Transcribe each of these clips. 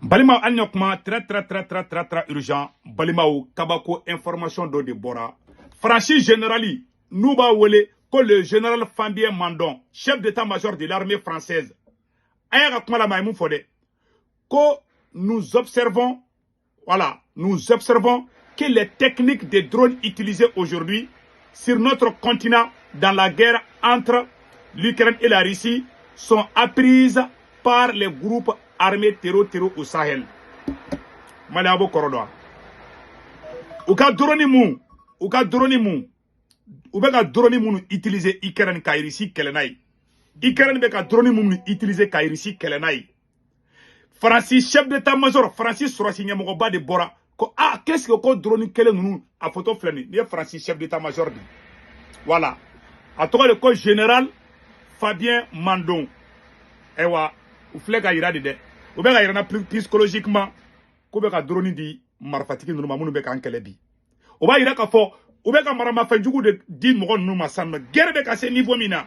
Balimaw, hali ni kuma très très très très très très urgent. Balimaw, kabako information dɔ de bɔra. Faransi général n'u b'a wele ko le général Fabien Mandon, chef d'état-major de l'armée française, an y'a ka kuma lamɛn. A ye mun fɔ dɛ? Ko nous observons, voilà, nous observons que les techniques de drones utilisées aujourd'hui sur notre continent dans la guerre entre l'Ukraine et la Russie sont apprises par les groupes armés terro-terro au Sahel. Mali abo kɔrɔ dɔn. U ka drone mun, u ka drone mun, u bɛ ka drone minnu utiliser Ukraine ka Russie kɛlɛ n'a ye. Ukraine bɛ ka drone minnu utiliser ka Russie kɛlɛ n'a ye. Faransi chef d'état-major, Faransi sɔrɔsi ɲɛmɔgɔba de bɔra ko ah, qu'est-ce que ko drone kelen ninnu, a photo filɛ nin ye. Faransi chef d'état-major de, voilà, a tɔgɔ de ko général Fabien Mandon. Ayiwa, u filɛ ka yira de dɛ, u bɛ ka yira na psychologiquement k'u bɛ ka drone di marifatigi ninnu ma minnu bɛ k'an kɛlɛ bi. O b'a yira k'a fɔ u bɛ ka maramafɛnjugu de di mɔgɔ ninnu ma sisan nɔ. Guerre bɛ ka se niveau min na,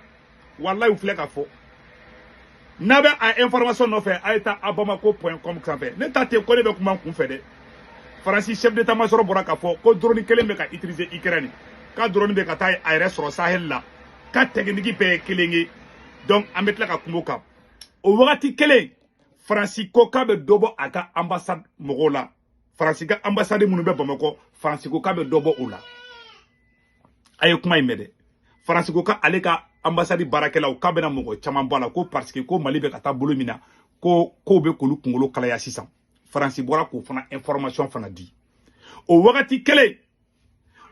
walayi, u filɛ ka fɔ. N'a bɛ a information nɔfɛ, a ye taa abamako.com sanfɛ. Ne ta tɛ ko ne bɛ kuma n kun fɛ dɛ. Faransi chef d'état-major bɔra k'a fɔ ko drone kelen bɛ ka utiliser Ukraine, k'a drone bɛ ka taa a yɛrɛ sɔrɔ Sahel la, k'a technique bɛɛ ye kelen ye. Donc an bɛ tila ka kuma o kan. O wagati kelen, Faransi ko k'a bɛ dɔ bɔ a ka ambassade mɔgɔw la. Faransi ka ambassade minnu bɛ Bamakɔ, Faransi ko k'a bɛ dɔ bɔ o la. A ye kuma in mɛn dɛ. Faransi ko k'ale ka ambassade baarakɛlaw, k'a bɛna mɔgɔ caman bɔ a la, ko parce que ko Mali bɛ ka taa bolo min na, ko kow bɛ k'olu kunkolo kalaya sisan. Faransi bɔra k'o fana information fana di. O wagati kelen,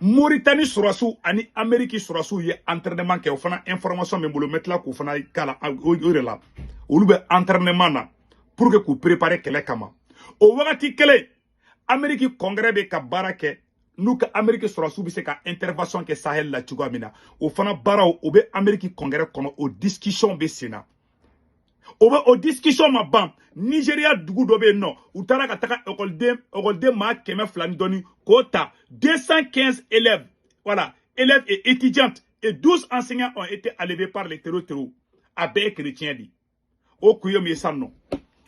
Moritani sɔrɔsiw ani Ameriki sɔrɔsiw ye entraînement kɛ. O fana information bɛ n bolo, n bɛ tila k'o fana k'a o de la. Olu bɛ entraînement na pour que k'u préparer kɛlɛ kama. O wagati kelen, Ameriki Congrès bɛ ka baara kɛ n'u ka Ameriki sɔrɔsiw bɛ se ka intervention kɛ Sahel la cogoya min na. O fana baaraw, o bɛ Ameriki Congrès kɔnɔ, o discussion bɛ sen na. O bɛ o discussion ma ban, Nigéria dugu dɔ bɛ yen nɔ, u taara ka taga ekɔliden maa 200 ni dɔɔni k'o ta, 215 élèves, voilà, élèves et étudiantes et 12 enseignants ont été enlevés par les terroristes. A bɛɛ ye chrétien de. O kun ye mun ye sisan nɔ?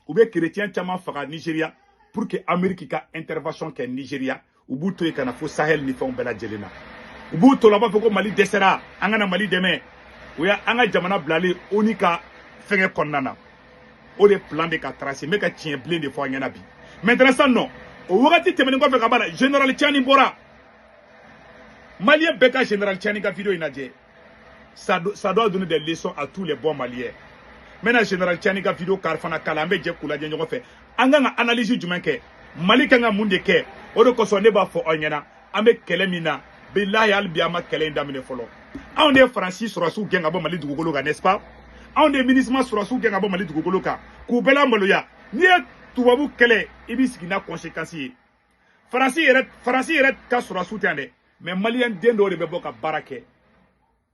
U bɛ chrétien caman faga Nigéria pour que Amérique ka intervention kɛ Nigéria. U b'u to yen ka na fo Sahel ni fɛnw bɛɛ lajɛlen na. U b'u to la, u b'a fɔ ko Mali dɛsɛra, an ka na Mali dɛmɛ. O ye an ka jamana bilalen ONU ka fɛngɛ kɔnɔna na. O de plan bɛ ka tracer. N bɛ ka tiɲɛ bilen de fɔ an ɲɛna bi. Maintenant sisan nɔ, o wagati tɛmɛnen kɔfɛ ka ban la, général Tiani bɔra. Malien bɛɛ ka général Tiani ka vidéo in lajɛ. Ça doit donner des leçons à tous les bons Maliens. Maintenant, général Tiani ka vidéo kari fana kala, an bɛ jɛ k'u lajɛ ɲɔgɔn fɛ. An kan ka analyse jumɛn kɛ? Mali kan ka mun de kɛ? O de kosɔn ne b'a fɔ aw ɲɛna, an bɛ kɛlɛ min na, bilahi, hali bi an ma kɛlɛ in daminɛ fɔlɔ. Anw de ye Faransi sɔrɔsiw gɛn ka bɔ Mali dugukolo kan, n'est-ce pas? Anw de ye MINUSMA sɔrɔsiw gɛn ka bɔ Mali dugukolo kan k'u bɛɛ lamaloya. N'i ye tubabu kɛlɛ, i b'i sigi n'a conséquence ye. Faransi yɛrɛ ka sɔrɔsiw tɛ yan dɛ, mais maliyɛn den dɔw de bɛ bɔ ka baara kɛ.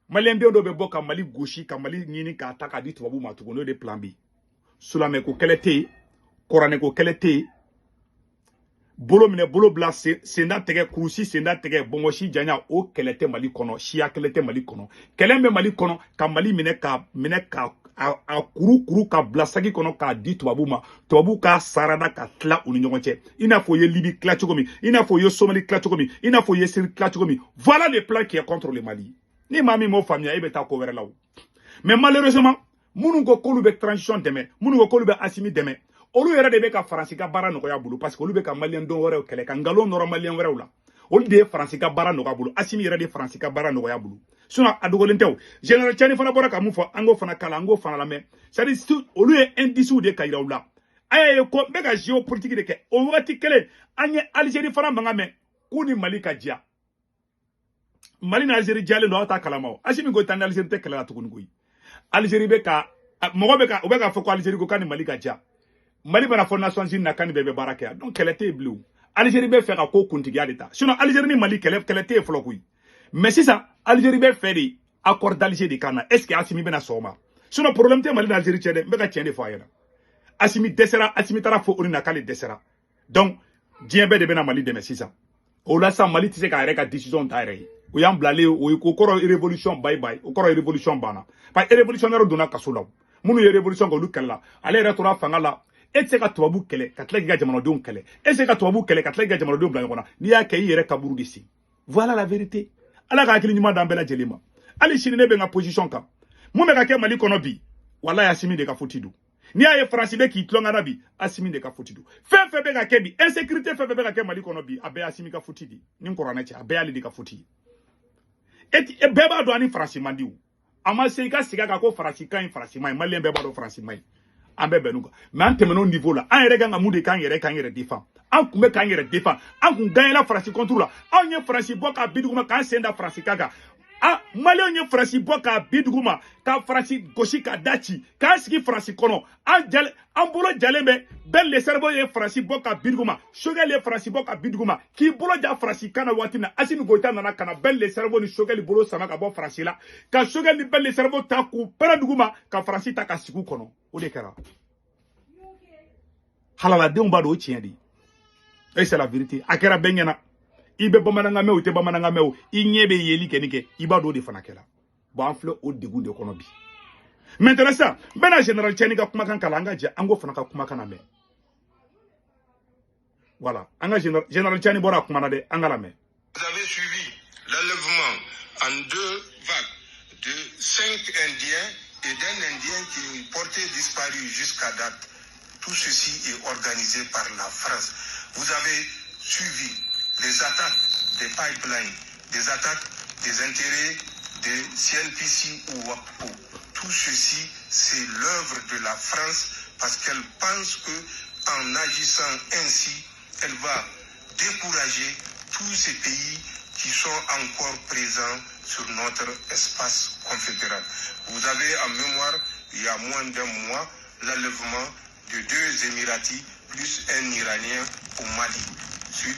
Maliyɛn den dɔw bɛ bɔ ka Mali gosi, ka Mali ɲini k'a ta k'a di tubabu ma tuguni. O de plan B. Silamɛko kɛlɛ tɛ yen, kuranɛko kɛlɛ tɛ yen. Bolo minɛ, bolo bila, senda tɛgɛ, kurusi senda tɛgɛ, bɔnbɔsi janya, o kɛlɛ tɛ Mali kɔnɔ. Siya kɛlɛ tɛ Mali kɔnɔ. Kɛlɛ bɛ Mali kɔnɔ ka Mali minɛ, ka minɛ ka a kuru kuru ka bila saki kɔnɔ k'a di tubabu ma, tubabu k'a sarada ka tila u ni ɲɔgɔn cɛ, i n'a fɔ u ye Libi tila cogo min, i n'a fɔ u ye Somali tila cogo min, i n'a fɔ u ye Siri tila cogo min. Voilà le plan qui est contre le Mali. Ni maa min m'o faamuya, e bɛ taa ko wɛrɛ la o. Mais malheureusement, minnu ko k'olu bɛ transition dɛmɛ, minnu ko k'olu bɛ Asimi dɛmɛ, olu yɛrɛ de bɛ ka Faransi ka baara nɔgɔya bolo, parce que olu bɛ ka maliyɛn dɔn wɛrɛw kɛlɛ ka nkalon nɔrɔ maliyɛn wɛrɛw la. Olu de ye Faransi ka baara nɔgɔya bolo. Asimi yɛrɛ de ye Faransi ka baara nɔgɔya bolo. Sinon a dogolen tɛ o. Général Tiani fana bɔra ka mun fɔ? An k'o fana kala, an k'o fana lamɛn. C'est à dire, olu ye indices de ka yira u la. A y'a ye ko n bɛ ka géopolitique de kɛ. O wagati kelen, an ye Algérie fana mankan mɛn k'u ni Mali ka diya. Mali ni Algérie diyalen don, aw t'a kalama o. Asimi ko tan ni Algérie tɛ kɛlɛ la tuguni koyi. Algérie bɛ ka mɔgɔ bɛ ka u bɛ k'a fɔ ko Algérie ko k'a ni Mali ka diya. Mali bɛna fɔ Nations Unies na k'an ni bɛɛ bɛ baara kɛ yan. Donc kɛlɛ tɛ yen bilen o. Algérie bɛ fɛ ka ko kuntigiya de ta. Sinon Algérie ni Mali kɛlɛ, kɛlɛ tɛ yen fɔlɔ koyi. Mais sisan Algérie bɛ fɛ de accord d'Alger de ka na. Est ce que Asimi bɛna sɔn o ma? Sinon problème tɛ Mali ni Algérie cɛ dɛ. N bɛ ka tiɲɛ de fɔ a ɲɛna. Asimi dɛsɛra, Asimi taara fɔ ONU na k'ale dɛsɛra. Donc diɲɛ bɛɛ de bɛna Mali dɛmɛ sisan. O la sisan, Mali tɛ se k'a yɛrɛ ka décision ta yɛrɛ ye. O y'an bilalen o ye. O kɔrɔ révolution bye bye, o kɔrɔ révolution banna, parce que révolutionnaire donna kaso la. Minnu ye révolution kɛ, olu kɛlɛla. Ale yɛrɛ tora fanga la. E tɛ se ka tubabu kɛlɛ ka tila k'i ka jamanadenw kɛlɛ. E tɛ se ka tubabu kɛlɛ ka tila k'i ka jamanadenw bila ɲɔgɔn na. N'i y'a kɛ, i yɛrɛ kaburu de sen. Voilà la vérité. Ala ka hakili ɲuman d'an bɛɛ lajɛlen ma. Hali sini ne bɛ n ka position kan. Mun bɛ ka kɛ Mali kɔnɔ bi, walahi, Asimi de ka faute don. N'i y'a ye Faransi bɛ k'i tulonkɛ na bi, Asimi de ka faute don. Fɛn fɛn bɛ ka kɛ bi, insécurité fɛn fɛn bɛ ka kɛ Mali kɔnɔ bi, a bɛɛ ye Asimi ka faute de. Ni n kɔrɔnɛ cɛ, a bɛɛ y'ale de ka faute ye. E bɛɛ b'a dɔn ani Faransi man di o. A ma se i ka segin a kan ko Faransi ka ɲi, Faransi ma ɲi. Maliyɛn bɛɛ b'a dɔn Faransi ma ɲi. An bɛɛ bɛnn'o kan. Mais an tɛmɛn'o niveau la. An yɛrɛ kan ka mun de k'an yɛrɛ k'an yɛrɛ défend? An kun bɛ k'an yɛrɛ défend. An kun gagnera Faransi contre la. Anw ye Faransi bɔ k'a bi duguma, k'an sen da Faransi kan kan. A Maliyɛnw ye Faransi bɔ k'a bi duguma, ka Faransi gosi k'a da ci, k'an sigi Faransi kɔnɔ. An jalen, an bolo jalen bɛ. Ben le cerveau ye Faransi bɔ ka bi duguma, Choguel ye Faransi bɔ ka bi duguma, k'i bolo ja Faransi kan na. Waati min na Asimi Goïta nana ka na Ben le cerveau ni Choguel bolo sama ka bɔ Faransi la, ka Choguel ni Ben le cerveau ta k'u pɛrɛn duguma, ka Faransi ta ka sigi u kɔnɔ, o de kɛra. Halaladenw b'a dɔn o tiɲɛ de ye. Et c'est la vérité. A kɛra bɛɛ ɲɛna. I bɛ bamanankan mɛn o, i tɛ bamanankan mɛn o, i ɲɛ bɛ yeli kɛ ni kɛ, i b'a dɔn o de fana kɛra. Bon, an filɛ o degun de kɔnɔ bi. Maintenant sisan, n bɛna général Tiani ka kumakan kalan. An ka jɛ an k'o fana ka kumakan lamɛn. Voilà, an ka général Tiani bɔra a kuma na dɛ, an ka lamɛn. Vous avez suivi l'enlèvement en deux vagues de 5 Indiens et d'un Indien qui est porté disparu jusqu'à date. Tout ceci est organisé par la France. Vous avez suivi les attaques des pipelines, des attaques des intérêts de CNPC ou WAPCO. Tout ceci, c'est l'œuvre de la France parce qu'elle pense que en agissant ainsi, elle va décourager tous ces pays qui sont encore présents sur notre espace confédéral. Vous avez en mémoire, il y a moins d'un mois, l'enlèvement de deux Émiratis plus un Iranien au Mali, suite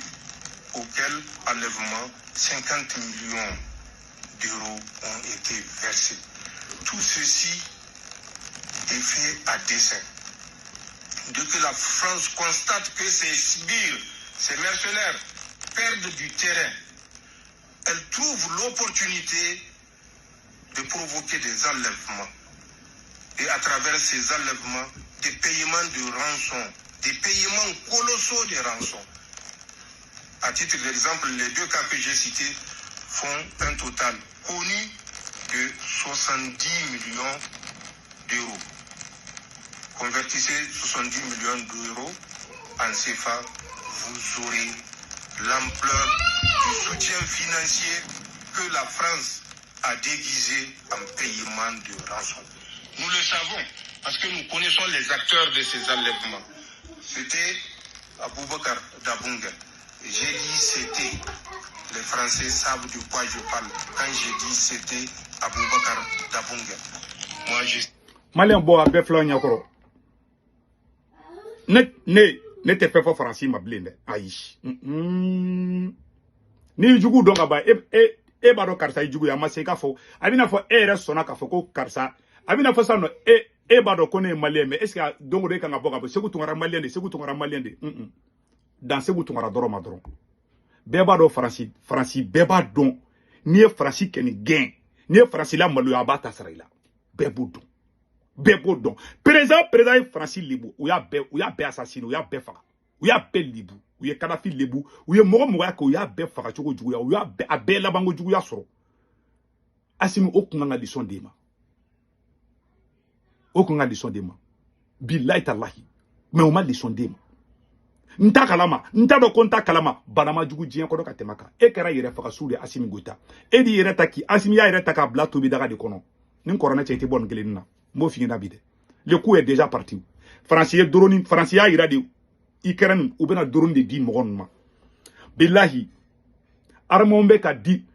auquel enlèvement 50 millions d'euros ont été versés. Tout ceci est fait à dessein. Dès que la France constate que ses sbires, ses mercenaires perdent du terrain, elle trouve l'opportunité de provoquer des enlèvements. Et à travers ces enlèvements, des paiements de rançons, des paiements colossaux de rançons. À titre d'exemple, les deux cas que j'ai cités font un total connu de 70 millions d'euros. Convertissez 70 millions d'euros en CFA, vous aurez l'ampleur du soutien financier que la France a déguisé en paiement de rançon. Nous le savons parce que nous connaissons les acteurs de ces enlèvements. C'était Aboubakar Dabunga. J'ai dit c'était. Les Français savent de quoi je parle quand j'ai dit c'était Aboubakar Dabunga. Moi, je Maliyɛn bɔ, a bɛɛ filɛ ɲɛkɔrɔ. Ne tɛ fɛn fɔ Faransi ma bilen dɛ, ayi. N'i ye jugu dɔn ka ban, e b'a dɔn karisa ye jugu ye. A ma se i k'a fɔ, a bɛna fɔ e yɛrɛ sɔnna k'a fɔ ko karisa. A bɛna fɔ sisan nɔ, e b'a dɔn ko ne ye maliyɛn, mais est ce que don o don e kan ka bɔ ka bɔ Segu Tunkara maliyɛn de, Segu Tunkara maliyɛn de? Dan Segu Tunkara dɔrɔn ma dɔrɔn. Bɛɛ b'a dɔn Faransi, Faransi bɛɛ b'a dɔn. N'i ye Faransi kɛ ni gɛn, n'i ye Faransi la maloya, a b'a ta sara i la. Bɛɛ b'o dɔn, bɛɛ b'o dɔn. Président ye Faransi lebu, u y'a bɛɛ assassiné, u y'a bɛɛ faga, u y'a bɛɛ lebu, u ye Kadafi lebu, u ye mɔgɔ mɔgɔya kɛ, u y'a bɛɛ faga cogo juguya, u y'a bɛɛ, a bɛɛ labanko juguya sɔrɔ. Asimi, o kun kan ka leçon d'e ma, o kun ka leçon d'e ma, bilayi talahi. Mais o ma leçon d'e ma. N ta kalama, n t'a dɔn ko n ta kalama. Bana ma jugu diɲɛ kɔnɔ ka tɛmɛ kan. E kɛra yɛrɛ faga su de. Asimi Goïta, e d'i yɛrɛ ta k'i Asimi y'a yɛrɛ ta k'a bila tobi daga de kɔnɔ. Ni kɔrɔnɛ cɛ, i tɛ bɔ nin kelen na. N b'o f'i ɲɛna bi dɛ. Le coup est déjà parti. Faransi ye drone, Faransi y'a yira de Ukraine, u bɛna drone de di mɔgɔ ninnu ma. Bilahi, armement bɛ ka di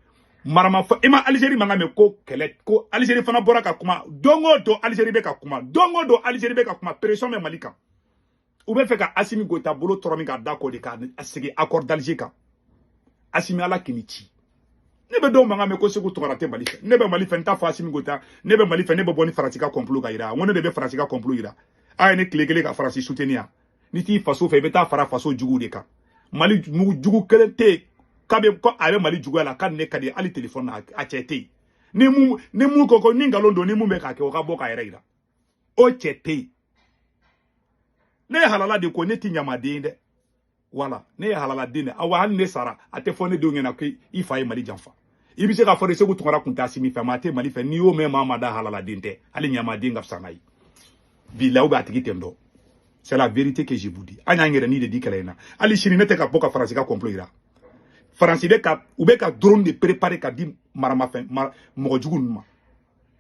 maramafɛn. I ma Algérie mankan mɛn ko kɛlɛ, ko Algérie fana bɔra ka kuma. Don o don Algérie bɛ ka kuma, don o don Algérie bɛ ka kuma. Pression bɛ Mali kan. U bɛ fɛ ka Asimi Goïta bolo tɔrɔ min k'a da kɔ de k'a sigi accord d'Alger kan. Asimi, Ala k'i ci. Ne bɛ dɔw mankan mɛn ko Segu Tunkara tɛ Mali fɛ. Ne bɛ Mali fɛ. N t'a fɔ Asimi Goïta ne bɛ Mali fɛ. Ne bɛ bɔ ni Faransi ka complot ka yira. N ko ne de bɛ Faransi ka complot yira. A ye ne tile kelen ka Faransi soutenir yan. N'i t'i faso fɛ, i bɛ taa fara faso juguw de kan. Mali mugu jugu kelen tɛ yen k'a bɛ ko a bɛ Mali juguya la k'a ni ne ka di. Hali téléphone na, a cɛ tɛ yen. Ni mun ko ni nkalon don, ni mun bɛ k'a kɛ, o ka bɔ k'a yɛrɛ yira. O cɛ tɛ yen. Ne ye halala de ko ne ti ɲamaden dɛ. Wala ne ye halaladen de. Awa hali ne sara a tɛ fɔ ne denw ɲɛna ko i fa ye Mali janfa. I bɛ se k'a fɔ de Sékou Tounkara kun tɛ Assimi fɛ, mais a tɛ Mali fɛ. N'i y'o mɛn maa ma da halaladen tɛ, hali ɲamaden ka fisa n'a ye. Bilahi, ou bien a tigi tɛ n dɔn. C'est la vérité que je vous dis. An y'an yɛrɛ ni de di kɛlɛ in na. Hali sini ne tɛ ka bɔ ka Faransi ka complot yira. Faransi bɛ ka u bɛ ka drone de préparer ka di maramafɛn mɔgɔ jugu ninnu ma.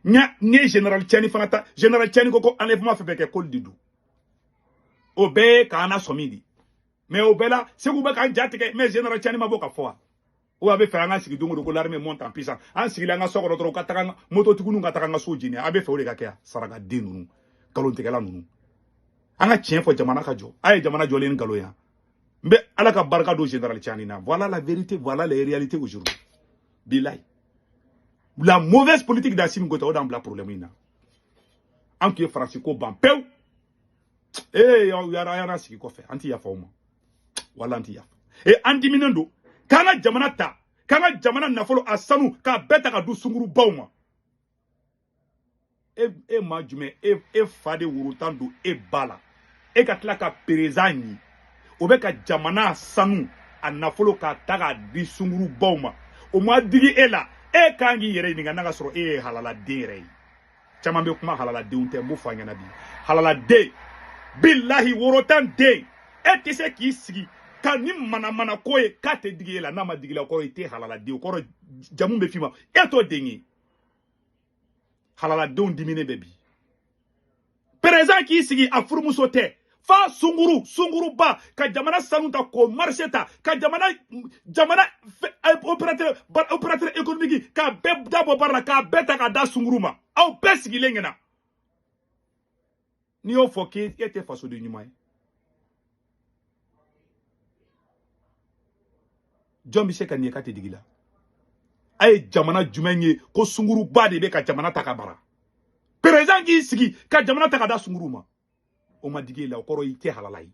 N ye général Tiani fana ta. Général Tiani ko ko enlèvement fɛn fɛn kɛ k'olu de don. O bɛɛ ye k'an lasɔmi de. Mais o bɛɛ la Sékou bɛ k'an ja tigɛ, mais général Tiani ma bɔ ka fɔ wa. Ou a bɛ fɛ an ka sigi don o don ko l'armée monte en puissance. An sigilen an ka so kɔnɔ dɔrɔn ka taga mototigiw ka taga an ka so jeni. A bɛ fɛ o de ka kɛ yan. Sarakaden ninnu, nkalontigɛla ninnu. An ka tiɲɛ fɔ jamana ka jɔ. A ye jamana jɔlen ni nkalon yan. N bɛ Ala ka barika don général Tiani na. Voilà la vérité, voilà les réalités aujourd'hui. Bilahi. La mauvaise politique d'Assimi Goïta, o d'an bila problème in na. An tun ye Faransi ko ban pewu. Ee, yara y'an sigi kɔfɛ, an ti yafa o ma. Wala an ti yafa. E an diminen don k'an ka jamana ta, k'an ka jamana nafolo a sanu k'a bɛɛ ta ka di sungurubaw ma. E maa jumɛn, e fa de worotan don e ba la. E ka tila ka perezan ɲi. O bɛ ka jamana sanu a nafolo k'a ta k'a di sungurubaw ma. O ma digi e la. E kan k'i yɛrɛ ɲininka n'a ka sɔrɔ e ye halaladen yɛrɛ ye. Caman bɛ kuma halaladenw tɛ, n b'o fɔ a ɲɛna bi. Halaladen, bilahi worotan den, e tɛ se k'i sigi ka ni manamana ko ye k'a tɛ digi e la. N'a ma digi la, o kɔrɔ i tɛ halaladen, o kɔrɔ jamu bɛ f'i ma e t'o den ye. Halaladenw diminen bɛ bi. Président k'i sigi a furumuso tɛ fa sunguru sunguruba ka jamana sanu ta k'o marché ta ka jamana opérateur économique k'a bɛɛ dabɔ baara la k'a bɛɛ ta k'a da sunguru ma. Aw bɛɛ sigilen ɲɛna. N'i y'o fɔ k'e tɛ fasoden ɲuman ye, jɔn bɛ se ka nin ye k'a tɛ digi la? A ye jamana jumɛn ye ko sunguruba de bɛ ka jamana ta ka bara? Président k'i sigi ka jamana ta ka da sunguru ma, o ma digi e la, o kɔrɔ i tɛ halala ye.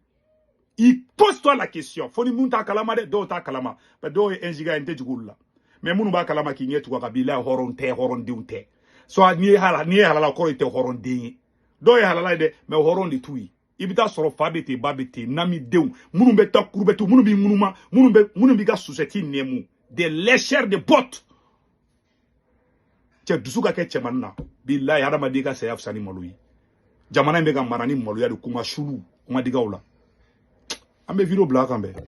I pose-toi la question. Fo ni mun t'a kalama dɛ, dɔw t'a kalama. Dɔw ye 1 giga ye, n tɛ jigin olu la. Mais minnu b'a kalama k'i ɲɛ tugu a kan, bilahi hɔrɔn tɛ, hɔrɔndenw tɛ. Soit n'i ye halala, o kɔrɔ i tɛ hɔrɔnden ye. Dɔw ye halala ye dɛ, mais hɔrɔn de t'u ye. I bɛ taa sɔrɔ fa bɛ ten, ba bɛ ten, namidenw minnu bɛ taa kurubɛti, minnu b'i ŋunuma, minnu b'i ka susɛti nɛmu, des lécheurs de bottes. Cɛ dusu ka kɛ cɛmannin na, bilahi hadamaden ka saya fisa ni malo ye. Jamana in bɛ ka mara ni maloya de, kuma sulu, kuma digaw la. An bɛ vidéo bila a kan bɛɛ.